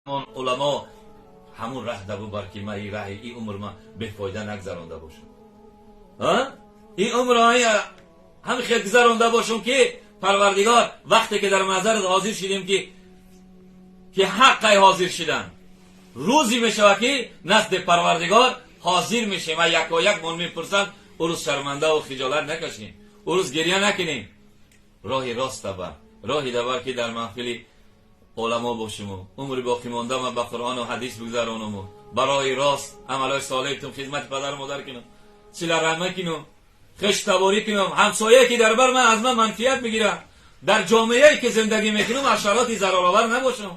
Уламо ҳамун раҳ да бубар, ки ман раҳи ин умр ман бефоида нагзаронда бошам. Ин умр ҳам хел гузаронда бошам, ки Парвардигор, вақте ки дар маҳзарат ҳозир шидем, ки ҳаққай ҳозир шидан. Рӯзе мешавад, ки назди Парвардигор ҳозир мешем ва якояк мон мепурсанд. Ӯ рӯз шармандаву хиҷолат накашем, ӯ рӯз гирья накунем. Роҳи рост бар, роҳи давар, ки дар маҳфили уламо бошиму умри боқимонда ман ба Қуръону ҳадис бигзаронаму барои рост амалҳои солеҳ кунам, хизмати падару модар кунам, сила раҳма кунам, хештаборӣ кунам, ҳамсояе ки дар бар ман аз ман манфиат бигирад, дар ҷомеае ки зиндагӣ мекунам, ҳашароти зараровар набошам,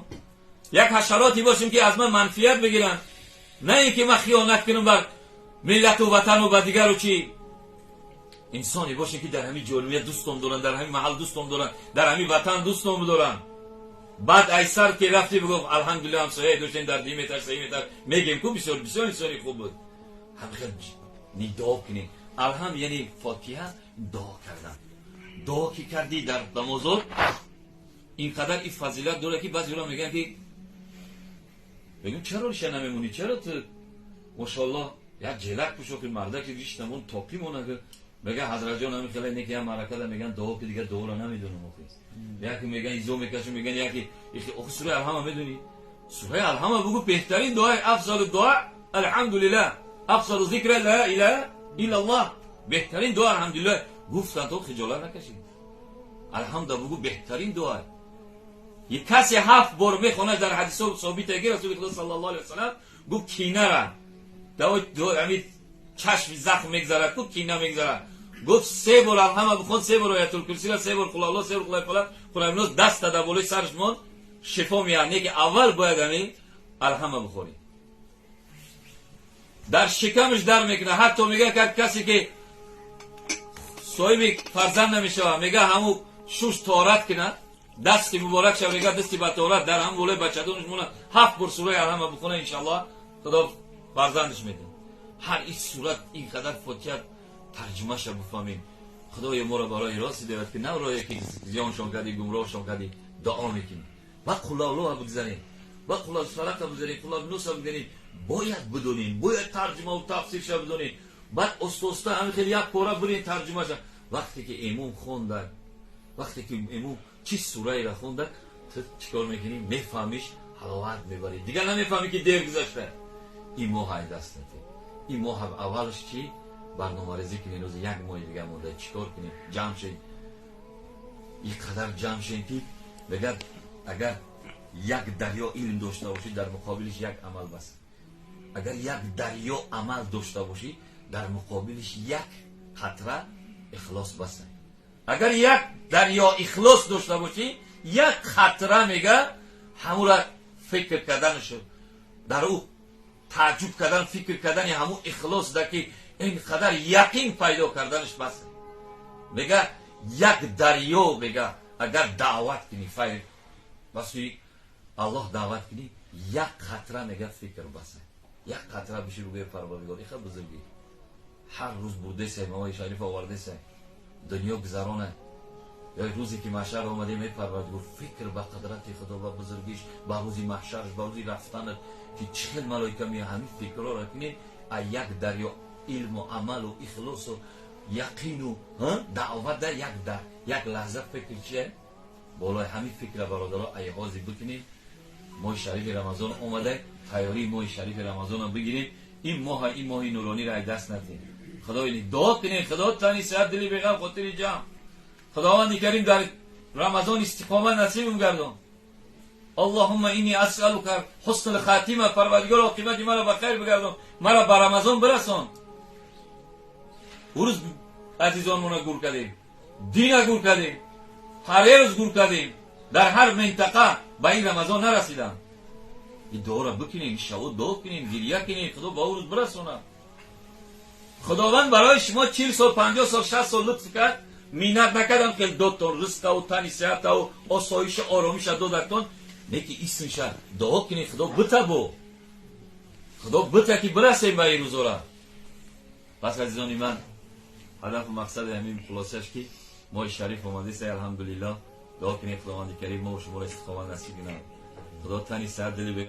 як ҳашароте бошем, ки аз ман манфиат бигиранд, на ин ки ман хиёнат кунам бар миллату ватану ба дигару чӣ. Инсоне бошем, ки дар ҳамин ҷомеа дӯстон доранд, дар ҳамин маҳал дӯстон доранд, дар ҳамин ватан дӯстон доранд. Баъд айсар ки рафтӣ, бигуфт: «Алҳамдулилла, ҳамсояе доштем дар 2 метр, 3 метр», мегем ку, бисёр бисёр инсони хуб буд. Ҳам хел нидо кунем. Алҳамд яъне Фотиҳа дуо кардан. Дуо ки кардӣ дар намозот, инқадар ин фазилат дорад, ки баъзеро мегӯянд, ки мегӯям: «Чаро риша намемонӣ? Чаро ту, мошоалло, як ҷелак пӯшо, ки мардаки риштамон тоқӣ монад?» Мега: «Ҳазратҷон, ҳамин хеле неки ям маъракада меган дуо, ки дигар дуоро намедонам охи». Яке меган изо мекашам, меган яке: «Охи, сураи Алҳама медонӣ? Сураи Алҳама бугу, беҳтарин дуои, афзалу дуо алҳамдулиллах, афзалу зикра ла илаҳа иллаллоҳ, беҳтарин дуо алҳамдулиллах». Гуфтан то хиҷолат накашӣ, Алҳамда бугу, беҳтарин дуо. Касе ҳафт бор мехонад, дар ҳадисо собите, ки Расули Худо саллаллоҳу алайҳи васаллам гуфт: кинара ами чашми захм мегзарад ку, кина мегзарад, гуфт: се бор Алҳама бихон, се бор Оятулкурсира, се бор Қулалло, се бор Қулай фалақ, Қулай Нос, даста дар болои сараш мон, шифо меяд. Не ки аввал бояд ами Алҳама бихорӣ. Дар шикамаш дар мекунад. Ҳатто мега, касе ки соҳиби фарзанд намешавад, мега, ҳаму шуш тоҳорат кунад, дасти муборак шава, мега, дасти ба тоҳорат дар ҳам болои бачадонаш мона, ҳафт бор сураи Алҳама бихона, иншаллоҳ, Худо фарзандаш медиҳад. Ҳар ин сурат ин қадар Фотиҳа тарҷумаша бифаҳмем. Худоё, моро барои рост ҳидоят ки, на роҳе ки зиёншон кардӣ, гумроҳшон кардӣ. Дуо мекунем ва Қулаллоҳа бигзарем, ва Қулалфалақа бигзарем, Қулалнуса бигзарем. Бояд бидонем, бояд тарҷумаву тафсирша бидонем. Баъд оста-оста ҳамин хел як пора бирем тарҷумаша. Вақте ки имом хонда, вақте ки имом чӣ сураеро хонда, ту чӣ кор мекунӣ? Мефаҳмиш, ҳаловат мебарӣ, дигар намефаҳмӣ, ки дер гузашта. Ин моҳ ай даст натӣ. Ин моҳ аввалш чӣ барномарезӣ кунем? Рӯзи як моҳи дига монда, чӣ кор кунем? Ҷамъ шем, ин қадар ҷамъ шем, ки мегӯяд, агар як дарё илм дошта бошӣ, дар муқобилиш як амал бас. Агар як дарё амал дошта бошӣ, дар муқобилиш як қатра ихлос бас. Агар як дарё ихлос дошта бошӣ, як қатра, мега, ҳамура фикр карданашо, дар ӯ тааҷҷуб кардан, фикр кардани ҳамун ихлос да, ки ин қадар яқин пайдо карданаш бас. Мега, як дарё, мега, агар даъват кунӣ, файр ба сӯи Аллоҳ даъват кунӣ, як қатра, мега, фикр бас. Як қатра биши, бигӯе: «Парвардигор, иха бузургӣ ҳар рӯз бурдесай, моҳи шариф овардесай, дунё гузарона, ё рӯзе ки маҳшар омадем, эй Парвардигор, фикр ба қудрати Худо, ба бузургиш, ба рӯзи маҳшарш, ба рӯзи рафтанат, ки чӣ хел малоика мея», ҳамин фикрҳоро кунем, а як дарё илму амалу ихлосу яқину даъват да як дар як лаҳза фикр чие? Болои ҳамин фикра, бародаро, айҳози бикунем. Моҳи шарифи Рамазон омада, тайёрии моҳи шарифи Рамазонро бигирем. Ин моҳа, ин моҳи нурониро ай даст надиҳем. Худои дуо кунем: Худо тани сиҳат, дили беғам, хотири ҷамъ, Худованди Карим дар Рамазон истиқомат насибм гардон. Аллоҳумма инни асалука ҳусн хатима. Парвардигор, оқибати маро ба хайр бигардон, маро ба Рамазон бирасон. Урӯз азизонмона гур кардем, дина гур кардем, ҳар рӯз гур кардем, дар ҳар минтақа ба ин Рамазон нарасидам. Ин дуоро бикунем, шаво дуо кунем, гирья кунем, Худо ба ӯ рӯз бирасонад. Худованд барои шумо 40 сол, 50 сол, 60 сол лутф кард, миннат накардам, хел додтон ризқаву тани сиҳатаву осоишу оромиша додактон. Неки исмиша дуо кунед: Худо битабо, Худо бита, ки бирасем ба ин рӯзора. Пас, азизони ман, ҳадафу мақсади ҳамин хулосаш, ки моҳи шариф омадеса, алҳамдулиллоҳ. Дуо кунед, Худованди Карим мо шуморо истиқомат насиб кунад. Худо тани сиҳат, дили